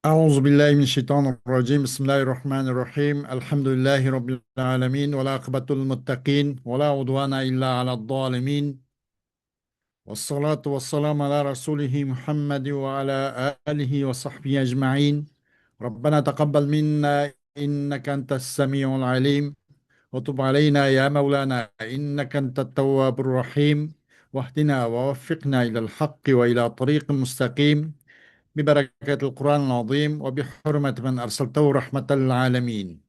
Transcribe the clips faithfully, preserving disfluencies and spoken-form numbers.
أعوذ بالله من الشيطان الرجيم. بسم الله الرحمن الرحيم. الحمد لله رب العالمين، والعاقبة للمتقين، ولا عدوان إلا على الظالمين، والصلاة والسلام على رسوله محمد وعلى آله وصحبه أجمعين. ربنا تقبل منا إنك أنت السميع العليم، وتب علينا يا مولانا إنك أنت التواب الرحيم، واهدنا ووفقنا إلى الحق وإلى طريق مستقيم، ببركة القرآن العظيم وبحرمة من أرسلته رحمة للعالمين.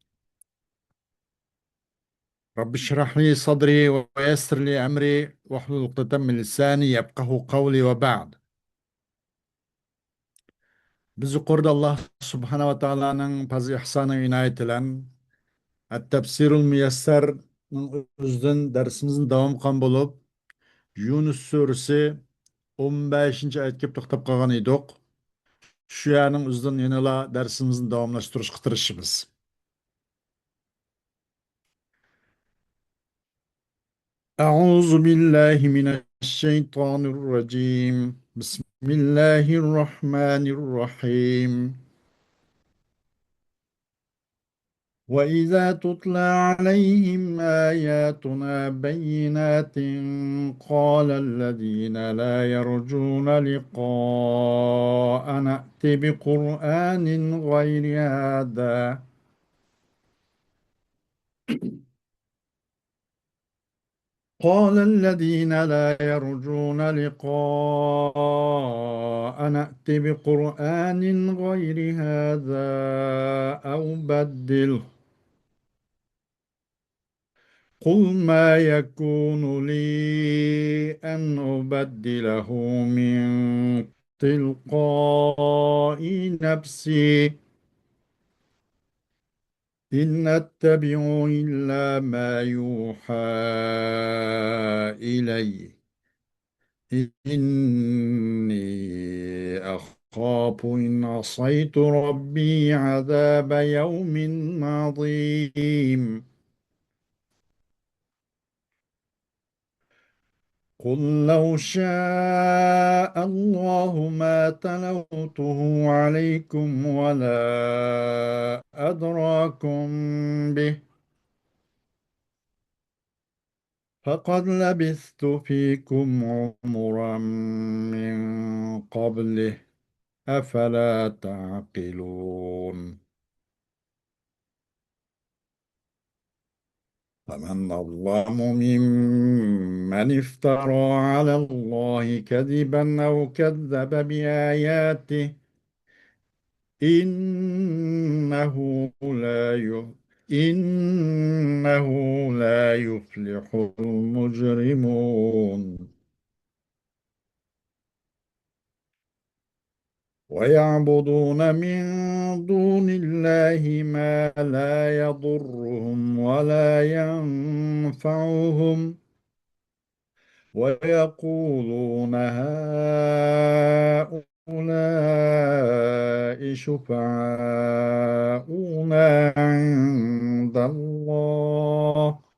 رب اشرح لي صدري ويسر لي أمري واحلل عقدة من لساني يفقهوا قولي وبعد. بىز يۇقىرىدا ئاللاھ سۇبھانەھۇ ۋە تائالانىڭ پەزلى ئىھسانى ئىنايىتى بىلەن ئەت-تەپسىرۇل مۇيەسسەرنىڭ ئۆزىدىن دەرسىمىزنى داۋام قىلغان بولۇپ، يۇنۇس سۈرىسى ئون بەشىنچى ئايەتكە كېلىپ توختاپ قالغان ئىدۇق. شۇ يەرنىڭ ئۆزىدىن يەنىلا دەرسىمىزنى داۋاملاشتۇرۇشقا تىرىشىمىز. أعوذ بالله من الشيطان الرجيم. بسم الله الرحمن الرحيم. وإذا تتلى عليهم آياتنا بينات قال الذين لا يرجون لقاءنا ائت بقرآن غير هذا قال الذين لا يرجون لقاءنا ائت بقرآن غير هذا أو بدله قل ما يكون لي أن أبدله من تلقاء نفسي إن أتبع إلا ما يوحى إلي إني أخاف إن عصيت ربي عذاب يوم عظيم. قل لو شاء الله ما تلوته عليكم ولا أدراكم به فقد لبثت فيكم عمرا من قبله أفلا تعقلون. فمن أظلم ممن افترى على الله كذبا أو كذب بآياته إنه لا ي- إنه لا يفلح المجرمون. ويعبدون من دون الله ما لا يضرهم ولا ينفعهم ويقولون هؤلاء شفعاؤنا عند الله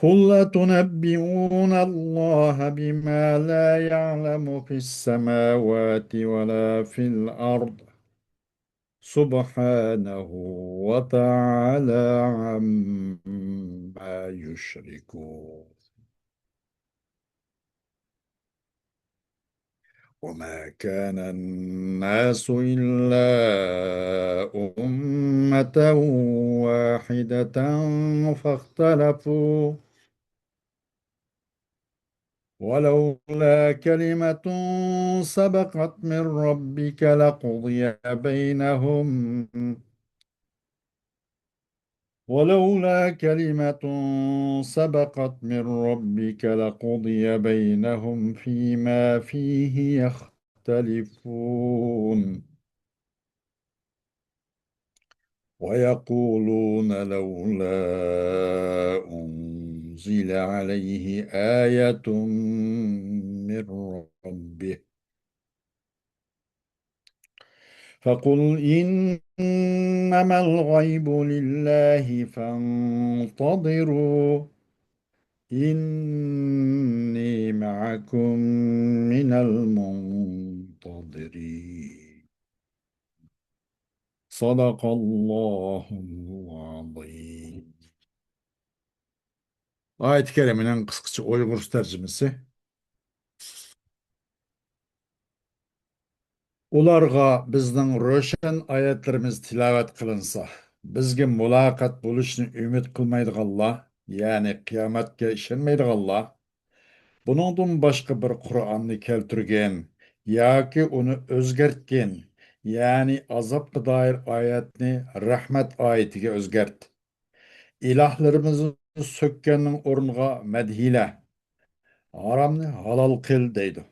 قل أتنبئون الله بما لا يعلم في السماوات ولا في الأرض سبحانه وتعالى عما يشركون. وما كان الناس إلا أمة واحدة فاختلفوا ولولا كلمة سبقت من ربك لقضي بينهم ولولا كلمة سبقت من ربك لقضي بينهم فيما فيه يختلفون. ويقولون لولا أنزل عليه آية من ربه فقل إنما الغيب لله فانتظروا إني معكم معكم من المنتظرين. صدق الله العظيم. ئايەت كەرىمىنىڭ قىسقىچە ئۇيغۇرچە تەرجىمىسى. ئۇلارغا بىزنىڭ روشەن ئايەتلىرىمىز تىلاۋەت قىلىنسا، بىزگە مۇلاقات بولۇشنى ئۈمىد قىلمايدىغانلار، يەنى قىيامەتكە ئىشەنمەيدىغانلار، بۇنىڭدىن باشقا بىر قۇرئاننى كەلتۈرگىن ياكى ئۇنى ئۆزگەرتكىن، يەنى ئازابقا دائىر ئايەتنى رەھمەت ئايىتىگە ئۆزگەرت. ئىلاھلىرىمىزنى سۆككەننىڭ ئورنىغا مەدھىيلە، ھارامنى ھالال قىل دەيدۇ.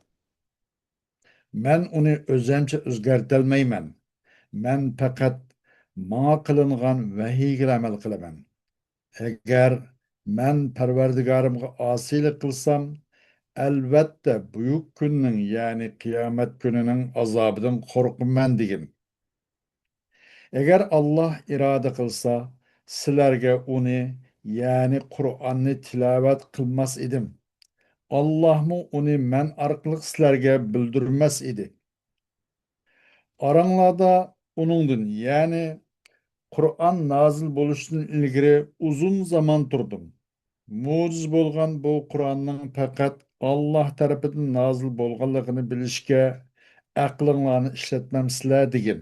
مەن ئۇنى ئۆزەمچە ئۆزگەرتەلمەيمەن. مەن پەقەت ماڭا قىلىنغان ۋەھىيگىلا ئەمەل قىلىمەن. ئەگەر مەن پەرۋەردىگارىمغا ئاسىيلىق قىلسام، ئەلۋەتتە بۈيۈك كۈننىڭ، يەنى قىيامەت كۈنىنىڭ ئازابىدىن قورقىمەن دېگىن. ئەگەر ئاللاھ ئىرادە قىلسا، سىلەرگە ئۇنى، يەنى قۇرئاننى تىلاۋەت قىلماس ئىدىم. ئاللاھمۇ ئۇنى مەن ئارقىلىق سىلەرگە بىلدۈرمەس ئىدى. ئاراڭلاردا ئۇنىڭدىن، يەنى قۇرئان نازىل بولۇشتىن ئىلگىرى ئۇزۇن زامان تۇردۇم. مۆجىزە بولغان بۇ قۇرئاننىڭ پەقەت ئاللاھ تەرىپىدىن نازىل بولغانلىقىنى بىلىشكە ئەقلىڭلارنى ئىشلەتمەمسىلەر دېگىن.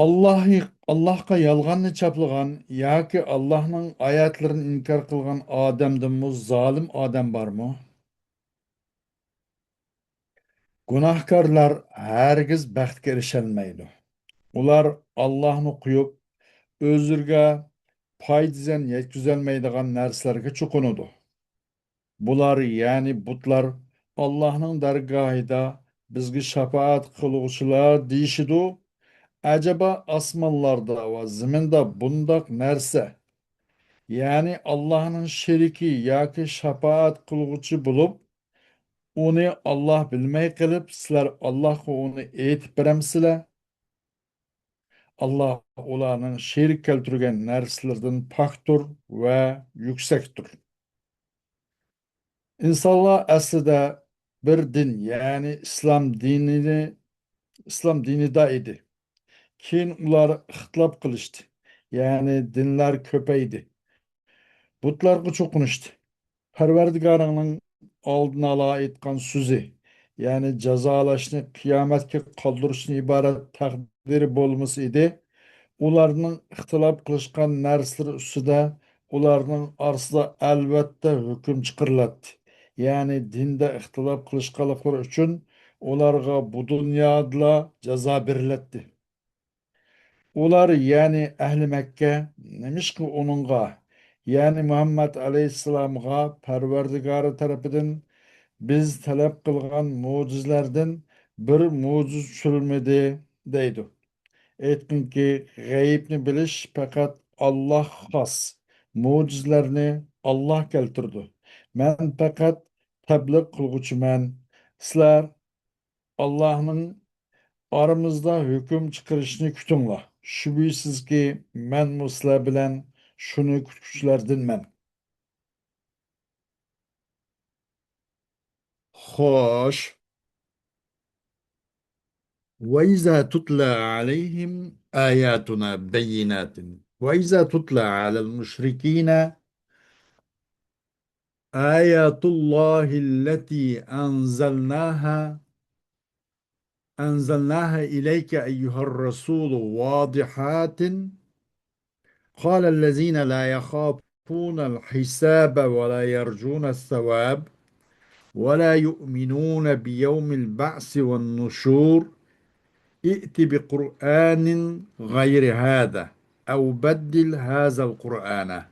ئاللاھ، ئاللاھقا يالغاننى چاپلىغان ياكى ئاللاھنىڭ ئايەتلىرىنى ئىنكار قىلغان ئادەمدىنمۇ زالىم ئادەم بارمۇ؟ گۇناھكارلار ھەرگىز بەختكە ئېرىشەلمەيدۇ. ئۇلار ئاللاھنى قويۇپ، ئۆزلىرىگە پايدا-زىيان يەتكۈزەلمەيدىغان نەرسىلەرگە چوقۇنىدۇ. بۇلار، يەنى بۇتلار، ئاللاھنىڭ دەرگاھىدا بىزگە شاپائەت قىلغۇچىلار دېيىشىدۇ. ئەجەبا ئاسمانلاردا ۋە زېمىندا بۇنداق نەرسە، يەنى ئاللاھنىڭ شېرىكى ياكى شاپائەت قىلغۇچى بولۇپ، ئۇنى ئاللاھ بىلمەي قېلىپ، سىلەر ئاللاھقا ئۇنى ئېيتىپ بېرەمسىلەر؟ ئاللاھ ئۇلارنىڭ شېرىك كەلتۈرگەن نەرسىلىرىدىن پاكتۇر ۋە يۈكسەكتۇر. ئىنسانلار ئەسلىدە بىر دىن، يەنى ئىسلام دىنىنى، ئىسلام دىنىدا ئىدى. كېيىن ئۇلار ئىختىلاپ قىلىشتى، يەنى دىنلار كۆپەيدى. بۇتلارغا چوقۇنۇشتى. پەرۋەردىگارىڭنىڭ ئالدىنئالا ئېيتقان سۆزى، يەنى جازالاشنى، قىيامەتكە قالدۇرۇشتىن ئىبارەت تەقدىرى بولمىسا ئىدى، ئۇلارنىڭ ئىختىلاپ قىلىشقان نەرسىلىرى ئۈستىدە ئۇلارنىڭ ئارىسىدا ئەلۋەتتە ھۆكۈم چىقىرىلاتتى. يەنى دىندا ئىختىلاپ قىلىشقانلىقلىرى ئۈچۈن ئۇلارغا بۇ دۇنيادىلا جازا بېرىلەتتى. ئۇلار، يەنى ئەھلى مەككە، نېمىشقا ئۇنىڭغا، يەنى مۇھەممەد ئەلەيھىسسالامغا پەرۋەردىگارى تەرىپىدىن بىز تەلەپ قىلغان مۆجىزىلەردىن بىر مۆجىزە چۈشۈرۈلمىدى؟ دەيدۇ. ئېيتقىنكى، غەيىبنى بىلىش پەقەت ئاللاھقا خاس. مۆجىزىلەرنى ئاللاھ كەلتۈرىدۇ. مەن پەقەت تەبلىغ قىلغۇچىمەن. سىلەر ئاللاھنىڭ ئارىمىزدا ھۆكۈم چىقىرىشىنى كۈتۈڭلار. شۈبھىسىزكى، مەنمۇ سىلەر بىلەن شۇنى كۈتكۈچىلەردىنمەن. خوش. وإذا تتلى عليهم آياتنا بينات وإذا تتلى على المشركين آيات الله التي أنزلناها أنزلناها إليك أيها الرسول واضحات قال الذين لا يخافون الحساب ولا يرجون الثواب ولا يؤمنون بيوم البعث والنشور ائت بقرآن غير هذا أو بدل هذا القرآن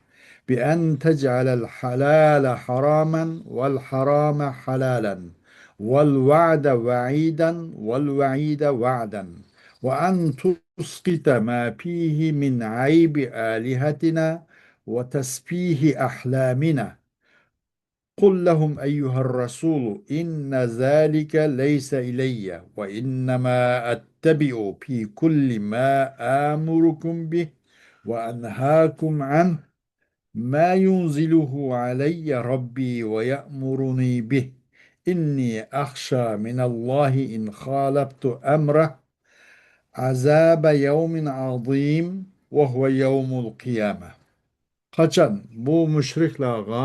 بأن تجعل الحلال حراما والحرام حلالا والوعد وعيدا والوعيد وعدا وأن تسقط ما فيه من عيب آلهتنا وتسفيه أحلامنا. قل لهم أيها الرسول إن ذلك ليس إلي وإنما أتبع في كل ما آمركم به وأنهاكم عنه ما ينزله علي ربي ويأمرني به إني أخشى من الله إن خالفت أمره عذاب يوم عظيم وهو يوم القيامة. قاچان بۇ مۇشرىكلارغا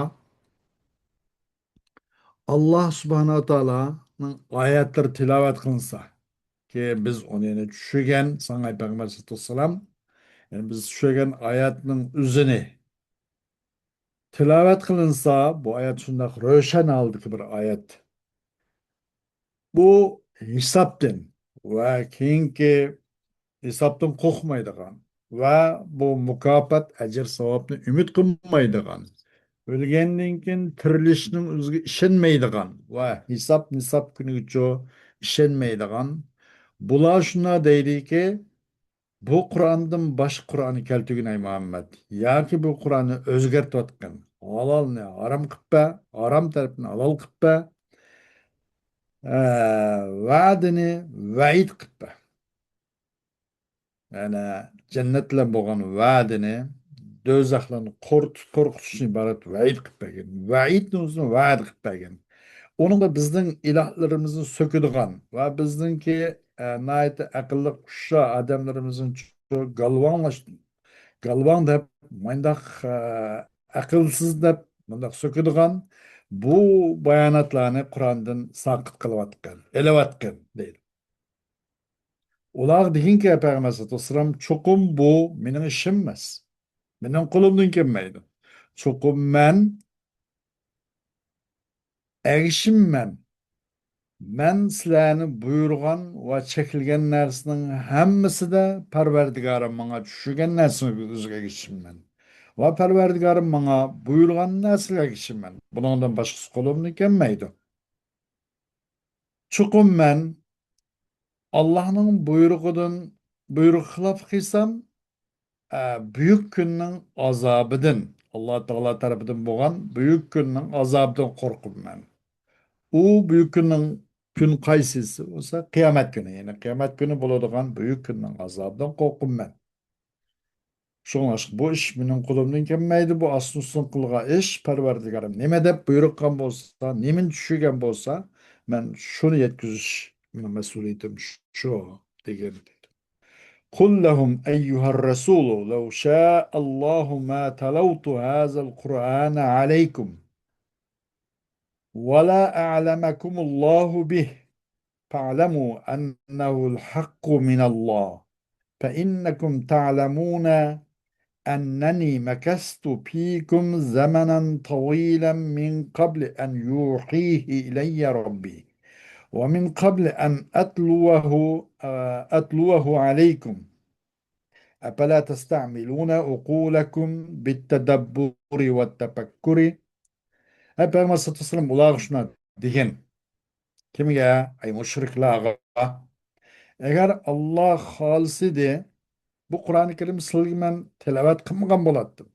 ئاللاھ سۇبھانەھۇ ۋە تائالانىڭ ئايەتلىرى تىلاۋەت قىلىنسا، كى بىز ئۇنى يەنە چۈشۈرگەن، ساڭا ئەي پەيغەمبەر ئەلەيھىسسالاتۇ ۋەسسالام، يەنى بىز چۈشۈرگەن ئايەتنىڭ ئۆزىنى تىلاۋەت قىلىنسا، بۇ ئايەت شۇنداق روشەن ھالدىكى بىر ئايەت. بۇ ھېسابتىن ۋە كېيىنكى ھېسابتىن قورقمايدىغان ۋە بۇ مۇكاپات، ئەجىر-ساۋابنى ئۈمىد قىلمايدىغان، ئۆلگەندىن كېيىن تىرىلىشنىڭ ئۆزىگە ئىشەنمەيدىغان ۋە ھېساب-نىساب كۈنىگىچۇ ئىشەنمەيدىغان، بۇلار شۇنداق دەيدىكى، بۇ قۇرئاندىن باشقا قۇرئاننى كەلتۈرگىن، ئەي مۇھەممەد، ياكى بۇ قۇرئاننى ئۆزگەرتىۋاتقىن، ھالالنى ھارام قىلىپ بەر، ھارام تەرىپىنى ھالال قىلىپ بەر، ئە، ۋەدىنى ۋەئىد قىلىپ بەر. يەنى جەننەت بىلەن بولغان ۋەدىنى، دوزاخلارنى قورقۇت-، قورقۇتۇشتىن ئىبارەت ۋەئىد قىلىپ بەرگەن. ۋەئىدنىڭ ئۆزىنى ۋەدە قىلىپ بەرگەن. ئۇنىڭدا بىزنىڭ ئىلاھلىرىمىزنى سۆكىدىغان ۋە بىزنىڭكى، ئە، ناھايىتى ئەقىللىق ئۇششاق ئادەملىرىمىزنى چۇ-، گالۋاڭلاش-، گالۋاڭ دەپ، مۇنداق، ئە، ئەقىلسىز دەپ، مۇنداق سۆكىدىغان بۇ باياناتلارنى قۇرئاندىن ساقىت قىلىۋاتقان، ئېلىۋاتقان دەيدۇ. ئۇلارغا دېگىنكى، پەيغەمبەر ئەلەيھىسسالاتۇ ۋەسسالام، چوقۇم بۇ مېنىڭ ئىشىم ئەمەس. مېنىڭ قولۇمدىن كەلمەيدۇ. چوقۇم مەن ئەگىشىمەن. مەن سىلەرنى بۇيرۇغان ۋە چەكلىگەن نەرسىنىڭ ھەممىسىدە پەرۋەردىگارىم ماڭا چۈشۈرگەن نەرسىنىڭ ئۆزىگە ئەگىشىمەن. ۋە پەرۋەردىگارىم ماڭا بۇيرۇغان نەرسىگە ئەگىشىمەن. بۇنىڭدىن باشقىسى قولۇمدىن كەلمەيدۇ. چوقۇم مەن ئاللاھنىڭ بۇيرۇقىدىن، بۇيرۇقى خىلاپ قىلسام، ئە، بۈيۈك كۈننىڭ ئازابىدىن، ئاللا تائالا تەرىپىدىن بولغان بۈيۈك كۈننىڭ ئازابىدىن قورقىمەن. ئۇ بۈيۈك كۈننىڭ، كۈن قايسىسى بولسا، قىيامەت كۈنى، يەنى قىيامەت كۈنى بولىدىغان بۈيۈك كۈننىڭ ئازابىدىن قورقىمەن. شۇڭلاشقا بۇ ئىش مېنىڭ قولۇمدىن كەلمەيدۇ. بۇ ئاستىن-ئۈستۈن قىلغان ئىش، پەرۋەردىگارىم نېمە دەپ بۇيرۇق قىلغان بولسا، نېمىنى چۈشۈرگەن بولسا، مەن شۇنى يەتكۈزۈش مېنىڭ مەسئۇلىيىتىم شۇ، دېگەن. قل لهم أيها الرسول لو شاء الله ما تلوت هذا القرآن عليكم ولا أعلمكم الله به فاعلموا أنه الحق من الله فإنكم تعلمون أنني مكثت فيكم زمنا طويلا من قبل أن يوحيه إلي ربي ومن قبل أن أتلوه، آه، أتلوه عليكم. أفلا تستعملون عقولكم بالتدبر والتفكر؟ ئەي پەيغەمبەر سەللەللاھۇ ئەلەيھى ۋەسەللەم، ئۇلارغا شۇنداق دېگىن. كىمگە؟ ئەي مۇشرىكلارغا. ئەگەر ئاللا خالىسىدى، بۇ قۇرئانى كەرىم سىلىگە مەن تىلاۋەت قىلمىغان بولاتتىم.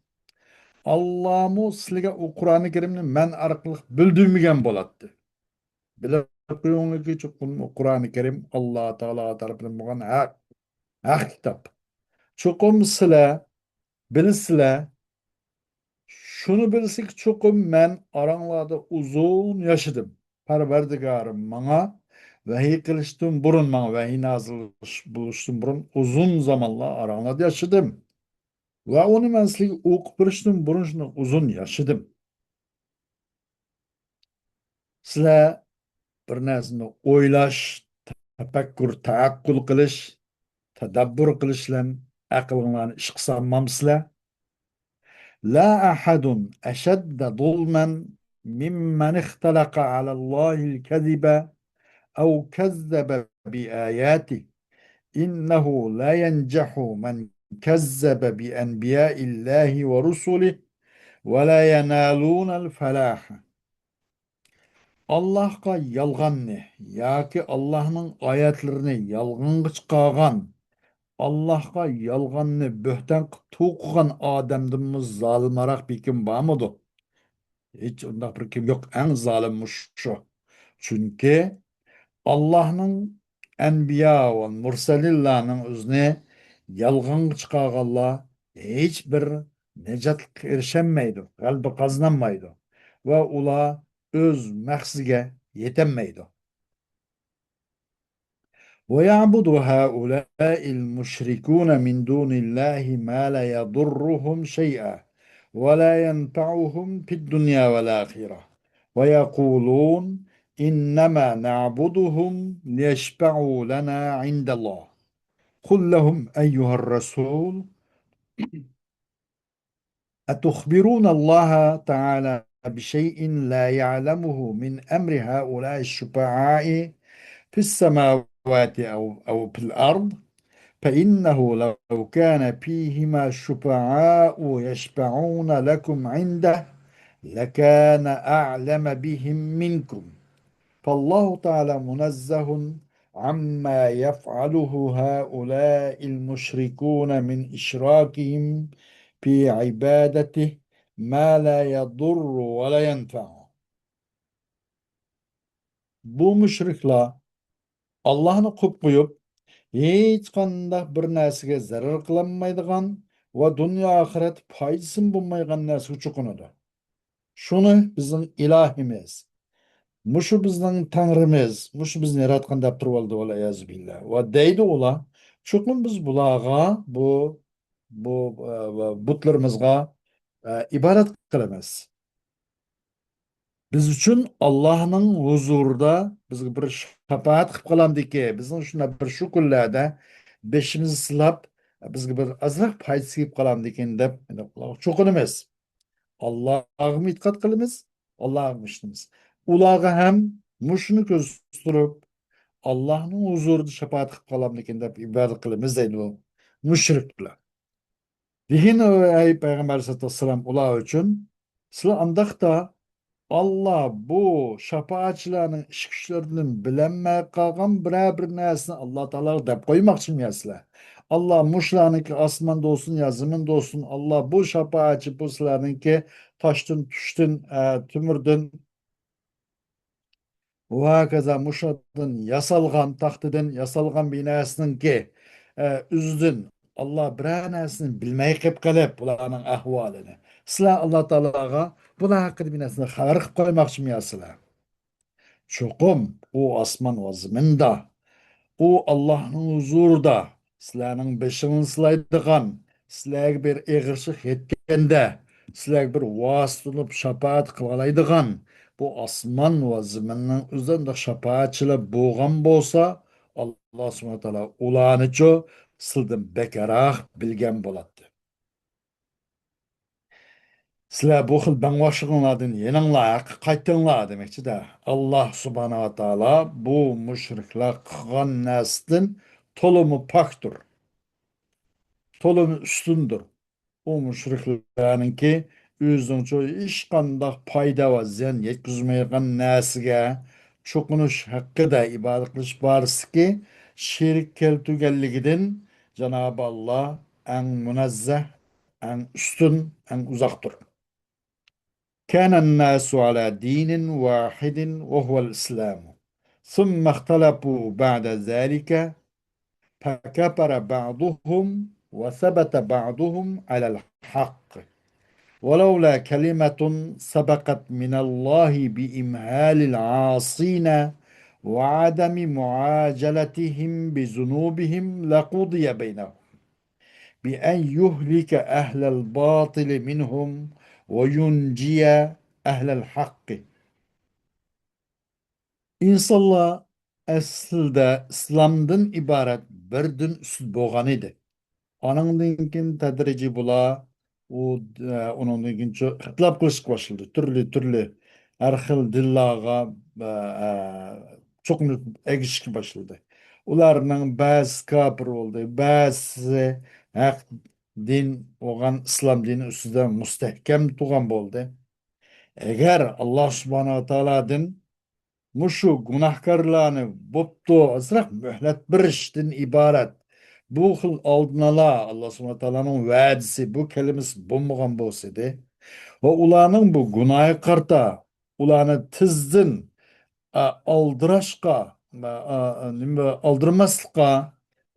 ئاللامۇ سىلىگە ئۇ قۇرئانى كەرىمنى مەن ئارقىلىق بىلدۈرمىگەن بولاتتى. بىلىپ قويۇڭلاركى، چوقۇم ئۇ قۇرئانى كەرىم ئاللا تائالا تەرىپىدىن بولغان ھەق، ھەق كىتاب. چوقۇم سىلەر بىلىسىلەر، شۇنى بىلسىكى، چوقۇم مەن ئاراڭلاردا ئۇزۇن ياشىدىم. پەرۋەردىگارىم ماڭا ۋەھىي قىلىشتىن بۇرۇن، ماڭا ۋەھىي نازىل بولۇشتىن بۇرۇن ئۇزۇن زامانلار ئاراڭلاردا ياشىدىم. ۋە ئۇنى مەن سىلەرگە ئوقۇپ بېرىشتىن بۇرۇن شۇنداق ئۇزۇن ياشىدىم. سىلەر بىر نەرسىنى ئويلاش، تەپەككۇر، تەئەققۇل قىلىش، تەدەببۇر قىلىش بىلەن ئەقلىڭلارنى ئىشقا سالمامسىلەر؟ لا أحد أشد ظلما ممن اختلق على الله الكذب أو كذب بآياته إنه لا ينجح من كذب بأنبياء الله ورسله ولا ينالون الفلاح. ئاللاھقا يالغاننى ياكى ئاللاھنىڭ ئايەتلىرىنى يالغانغا چىقارغان، ئاللاھقا يالغاننى بۆھتەن قىلىپ توقۇغان ئادەمدىنمۇ زالىمراق بىر كىم بارمىدۇ؟ ھېچ ئۇنداق بىر كىم يوق، ئەڭ زالىم مۇشۇ. چۈنكى ئاللاھنىڭ ئەنبىيا ۋە مۇرسەلىنلارنىڭ ئۆزىنى يالغانغا چىقارغانلار ھېچ بىر نىجاتلىققا ئېرىشەلمەيدۇ، غەلىبە قازىنالمايدۇ ۋە ئۇلار ئۆز مەقسىتىگە يېتەلمەيدۇ. ويعبد هؤلاء المشركون من دون الله ما لا يضرهم شيئا ولا ينفعهم في الدنيا والآخرة، ويقولون إنما نعبدهم ليشفعوا لنا عند الله. قل لهم أيها الرسول أتخبرون الله تعالى بشيء لا يعلمه من أمر هؤلاء الشفعاء في السماوات أو، أو في الأرض؟ فإنه لو كان فيهما شفعاء يشفعون لكم عنده لكان أعلم بهم منكم. فالله تعالى منزه عما يفعله هؤلاء المشركون من إشراكهم في عبادته ما لا يضر ولا ينفع. بۇ مۇشرىكلار ئاللاھنى قويۇپ قويۇپ، ھېچقانداق بىر نەرسىگە زەرەر قىلالمايدىغان ۋە دۇنيا ئاخىرەتتە پايدىسىمۇ بولمايدىغان نەرسىگە چوقۇنىدۇ. شۇنى بىزنىڭ ئىلاھىمىز، مۇشۇ بىزنىڭ تەڭرىمىز، مۇشۇ بىزنى ياراتقان دەپ تۇرۇۋالىدۇ، ۋەل ئىيازۇ بىللا. ۋە دەيدۇ ئۇلار، چوقۇم بىز بۇلارغا، بۇ، بۇ، ئە، بۇتلىرىمىزغا، ئە، ئىبادەت قىلىمىز. بىز ئۈچۈن ئاللاھنىڭ ھۇزۇرىدا بىزگە بىر شاپائەت قىلىپ قالامدىكى، بىزنىڭ شۇنداق بىر شۇ كۈنلەردە بېشىمىزنى سىلاپ، بىزگە بىر ئازراق پايدىسى كېلىپ قالامدىكىن دەپ چوقۇنىمىز. ئاللاھقىمۇ ئېتىقاد قىلىمىز، ئاللاھقىمۇ ئىشىنىمىز. ئۇلارغا ھەم مۇشۇنى كۆزدە تۇتۇپ، ئاللاھنىڭ ھۇزۇرىدا شاپائەت قىلىپ قالامدىكىن دەپ ئىبادەت قىلىمىز دەيدۇ مۇشرىكلار. دېگىن، ئەي پەيغەمبەر ئەلەيھىسسالاتۇ ۋەسسالام، ئۇلار ئۈچۈن، سىلەر ئانداقتا، ئاللا بۇ شاپائەتچىلەرنىڭ ئىش كۈچلىرىدىن بىلەلمەي قالغان بىرەر بىر نەرسىنى ئاللا تائالاغا دەپ قويماقچىمۇ يا سىلەر؟ ئاللا مۇشۇلارنىڭكى ئاسماندا بولسۇن يا زېمىندا بولسۇن، ئاللا بۇ شاپائەتچى بۇ سىلەرنىڭكى تاشتىن، تۇشتىن، ئە، تۆمۈردىن، ۋە ھاكازا مۇشۇدىن ياسالغان، تاختىدىن ياسالغان بىناسىنىڭكى، ئە، ئۆزىدىن ئاللا بىرەر نەرسىنى بىلمەي قېلىپ قېلىپ، بۇلارنىڭ ئەھۋالىنى، سىلەر ئاللا تائالاغا بۇلار ھەققىدە بىر نەرسىنى خەۋەر قىلىپ قويماقچىمۇ يا سىلەر؟ چوقۇم ئۇ ئاسمان ۋە زېمىندا، ئۇ ئاللاھنىڭ ھۇزۇرىدا سىلەرنىڭ بېشىڭىزنى سىلايدىغان، سىلەرگە بىر ئېغىرچىلىق يەتكەندە، سىلەرگە بىر ۋاسىتە بولۇپ شاپائەت قىلالايدىغان بۇ ئاسمان ۋە زېمىننىڭ ئۆزىدە شاپائەتچىلەر بولغان بولسا، ئاللا سۇبھانەھۇ ۋە تائالا ئۇلارنىچۇ سىلەردىن بەكرەك بىلگەن بولاتتى. سىلەر بۇ خىل بەڭۋاشلىقىڭلاردىن يېنىڭلار، ھەققە قايتىڭلار دېمەكچىدە. ئاللا سۇبھانەھۇ ۋە تائالا بۇ مۇشرىكلار قىلغان نەرسىدىن تولىمۇ پاكتۇر، تولىمۇ ئۈستۈندۇر. ئۇ مۇشرىكلارنىڭكى ئۆزىنىڭچۇ ھېچقانداق پايدا ۋە زىيان يەتكۈزمەيدىغان نەرسىگە چوقۇنۇش ھەققىدە ئىبادەت قىلىش بارىسىدىكى شېرىك كەلتۈرگەنلىكىدىن جانابى ئاللا ئەڭ مۇنەززەھ، ئەڭ ئۈستۈن، ئەڭ ئۇزاقتۇر. كان الناس على دين واحد وهو الإسلام، ثم اختلفوا بعد ذلك فكفر بعضهم وثبت بعضهم على الحق، ولولا كلمة سبقت من الله بإمهال العاصين وعدم معاجلتهم بذنوبهم لقضي بينهم بأن يهلك أهل الباطل منهم وينجي أهل الحق. ئىنسانلار ئەسلىدە ئىسلامدىن ئىبارەت بىر دىن ئۈستىدە بولغان ئىدى. ئانىڭدىن كېيىن تەدرىجىي بۇلار ئۇ، ئە، ئۇنىڭدىن كېيىن چو-، ئىختىلاپ قىلىشقا باشلىدى. تۈرلى، تۈرلى ھەر خىل دىنلارغا، ئە، ئە، چوقۇنۇپ ئەگىشىشكە باشلىدى. ئۇلارنىڭ بەزىسى كاپىر بولدى، بەزىسى ھەق دىن بولغان ئىسلام دىنى ئۈستىدە مۇستەھكەم تۇرغان بولدى. ئەگەر ئاللا سۇبھانەھۇ ۋە تائالادىن مۇشۇ گۇناھكارلارنى بوپتۇ، ئازراق مۆھلەت بېرىشتىن ئىبارەت بۇ خىل ئالدىنئالا ئاللا سۇبھانەھۇ ۋە تائالانىڭ ۋەدىسى، بۇ كەلىمىسى بولمىغان بولسىدى ۋە ئۇلارنىڭ بۇ گۇناھىغا قارىتا ئۇلارنى تېزدىن، ئا، ئالدىراشقا، ئا، ئا، نېمە، ئالدىرىماسلىققا،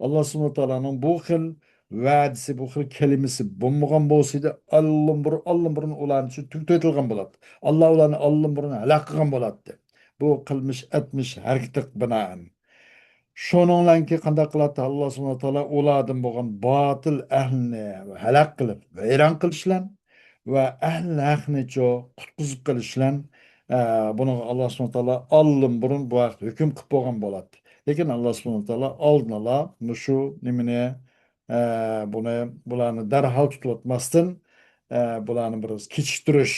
ئاللا سۇبھانەھۇ ۋە تائالانىڭ بۇ خىل ۋەدىسى، بۇ خىل كەلىمىسى بولمىغان بولسىدى، ئاللىبۇرۇن، ئاللىبۇرۇن ئۇلارنى شۇ تۈگىتىۋېتىلغان بولاتتى. ئاللا ئۇلارنى ئاللىبۇرۇن ھالاك قىلغان بولاتتى. بۇ قىلمىش ئەتمىش ھەرىكىتىگە بىنائەن. شۇنىڭ بىلەنكى قانداق قىلاتتى؟ ئاللا سۇبھانەھۇ ۋە تائالا ئۇلاردىن بولغان باتىل ئەھلىنى ھالاك قىلىپ، ۋەيران قىلىش بىلەن ۋە ئەھلى ھەقنىچۇ قۇتقۇزۇپ قېلىش بىلەن، ئە، بۇنىڭغا ئاللا سۇبھانەھۇ ۋە تائالا ئالدىن بۇرۇن بۇ ھەقتە ھۆكۈم قىلىپ بولغان بولاتتى. لېكىن ئاللا سۇبھانەھۇ ۋە تائالا ئالدىنلا مۇشۇ نېمىنى، ئە، بۇنى، بۇلارنى دەرھال تۇتۇۋاتماستىن، ئە، بۇلارنى بىر كېچىكتۈرۈش،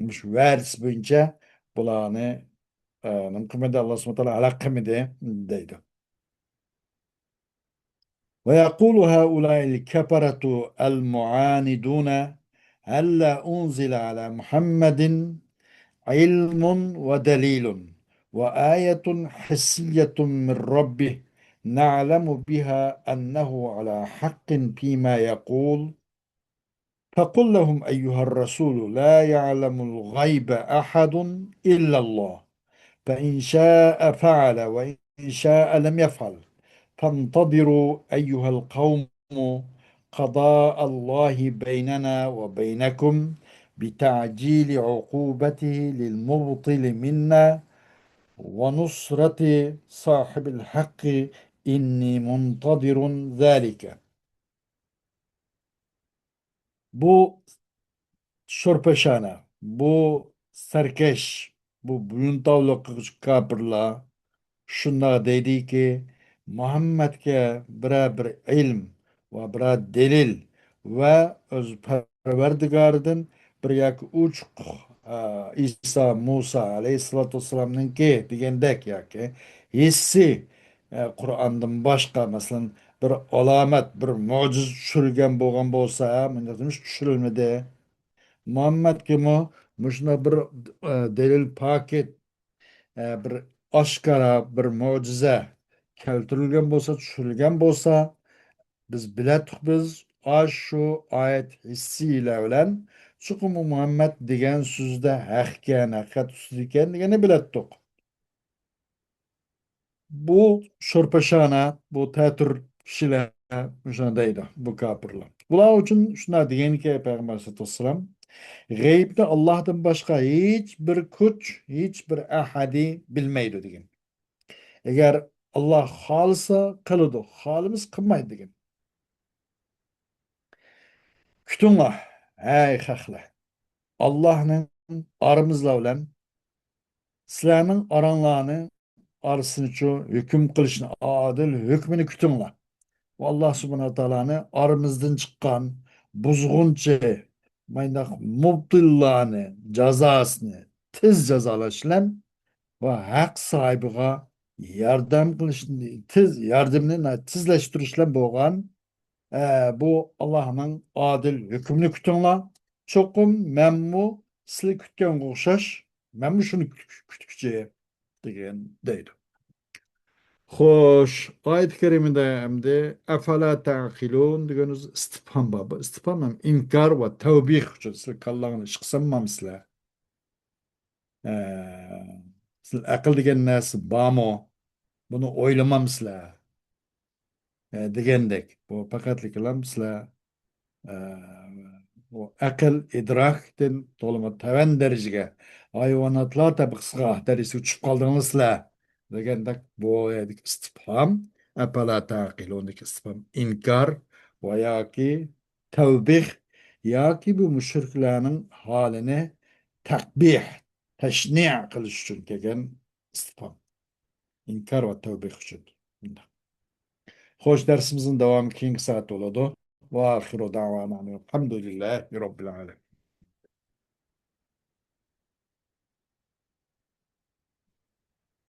مۇشۇ ۋەدىسى بويىچە بۇلارنى، ئە، نېمە قىلمىدى، ئاللا سۇبھانەھۇ ۋە تائالا ھالاك قىلمىدى دەيدۇ. ويقول هؤلاء الكفرة المعاندون: هلا أنزل على محمد علم ودليل وآية حسية من ربه نعلم بها أنه على حق فيما يقول. فقل لهم أيها الرسول: لا يعلم الغيب أحد إلا الله، فإن شاء فعل وإن شاء لم يفعل، فانتظروا أيها القوم قضاء الله بيننا وبينكم بتعجيل عقوبته للمبطل منا ونصرة صاحب الحق، إني منتظر ذلك. بۇ شورپاشانا، بۇ سەركەش، بۇ بويۇنتاۋلىق قىلغۇچى كاپىرلار شۇنداق دەيدىكى، مۇھەممەدكە بىرەر بىر ئىلىم ۋە بىرەر دەلىل ۋە ئۆز پەرۋەردىگارىدىن بىر ياكى ئوچۇق، ئە، ئىسا، مۇسا ئەلەيھىسسالاتۇ ۋەسسالامنىڭكى دېگەندەك ياكى ھېسسىي، ئە، قۇرئاندىن باشقا، مەسىلەن، بىر ئالامەت، بىر مۆجىزە چۈشۈرۈلگەن بولغان بولسا، مۇنداق دېمىش چۈشۈرۈلمىدى. مۇھەممەدكىمۇ مۇشۇنداق بىر، ئە، دەلىل پاكىت، ئە، بىر ئاشكارا بىر مۆجىزە كەلتۈرۈلگەن بولسا، چۈشۈرۈلگەن بولسا، بىز بىلەتتۇق بىز، ئاشۇ ئايەت ھېسسىيلەر بىلەن، چوقۇم ئۇ مۇھەممەد دېگەن سۆزىدە ھەق ئىكەن، ھەقىقەت ئۈستىدە ئىكەن دېگەننى بىلەتتۇق. بۇ شورپاشانا، بۇ تەتۈر كىشىلەر مۇشۇنداق دەيدۇ، بۇ كاپىرلار. بۇلار ئۈچۈن شۇنداق دېگەنكى پەيغەمبەر ئەلەيھىسسالاتۇ ۋەسسالام، غەيىبنى ئاللاھتىن باشقا ھېچ بىر كۈچ، ھېچ بىر ئەھەدى بىلمەيدۇ دېگەن. ئەگەر ئاللا خالىسا قىلىدۇ، خالىمىسا قىلمايدۇ دېگەن. كۈتۈڭلار، ھەي خەقلەر! ئاللاھنىڭ ئارىمىزلار بىلەن سىلەرنىڭ ئاراڭلارنى ئارىسىنىچۇ ھۆكۈم قىلىشنى، ئادىل ھۆكمىنى كۈتۈڭلار. ئۇ ئاللا سۇبھانەھۇ ۋە تائالانى ئارىمىزدىن چىققان بۇزغۇنچى، مانداق مۇبتىللارنى جازاسىنى تېز جازالاش بىلەن ۋە ھەق ساھىبىغا ياردەم قىلىشنى، تېز، ياردىمىنى تېزلەشتۈرۈش بىلەن بولغان، ئە، بۇ ئاللاھنىڭ ئادىل ھۆكمىنى كۈتۈڭلار. چوقۇم مەنمۇ سىلەر كۈتكەنگە ئوخشاش، مەنمۇ شۇنى كۈت-، كۈتكۈچى دېگەن دەيدۇ. خوش، ئايەت كەرىمىدە ئەمدى «ئەفەلا تەئقىلۇن» دېگەن ئىستىپھام بار. بۇ ئىستىپھام ھەم ئىنكار ۋە تەۋبىھ ئۈچۈن. سىلەر كاللاڭنى ئىش قىلساممامسىلەر؟ ئە، سىلەر ئەقىل دېگەن نەرسە بارمۇ؟ بۇنى ئويلىمامسىلەر؟ ئە، دېگەندەك، بۇ پەقەتلىكلا سىلەر، ئە، بۇ ئەقىل، ئىدراكتىن تولىمۇ تۆۋەن دەرىجىگە، ھايۋاناتلار تەبىقىسىغا، دەرىجىسىگە چۈشۈپ قالدىڭلار سىلەر دېگەندەك، بۇ يەردىكى ئىستىپھام، «ئەپەلا تەقىلۇن»دىكى ئىستىپھام ئىنكار ۋە ياكى تەۋبىھ ياكى بۇ مۇشرىكلارنىڭ ھالىنى تەقبىھ، تەشنىئ قىلىش ئۈچۈن كەلگەن ئىستىپھام. ئىنكار ۋە تەۋبىھ ئۈچۈن. مۇنداق. خوش، دەرسىمىزنىڭ داۋامى كېيىنكى سائەتتە بولىدۇ. ۋە ئاخىرۇ دەۋانا ئەلھەمدۇلىللاھى رەببىل ئالەمىن.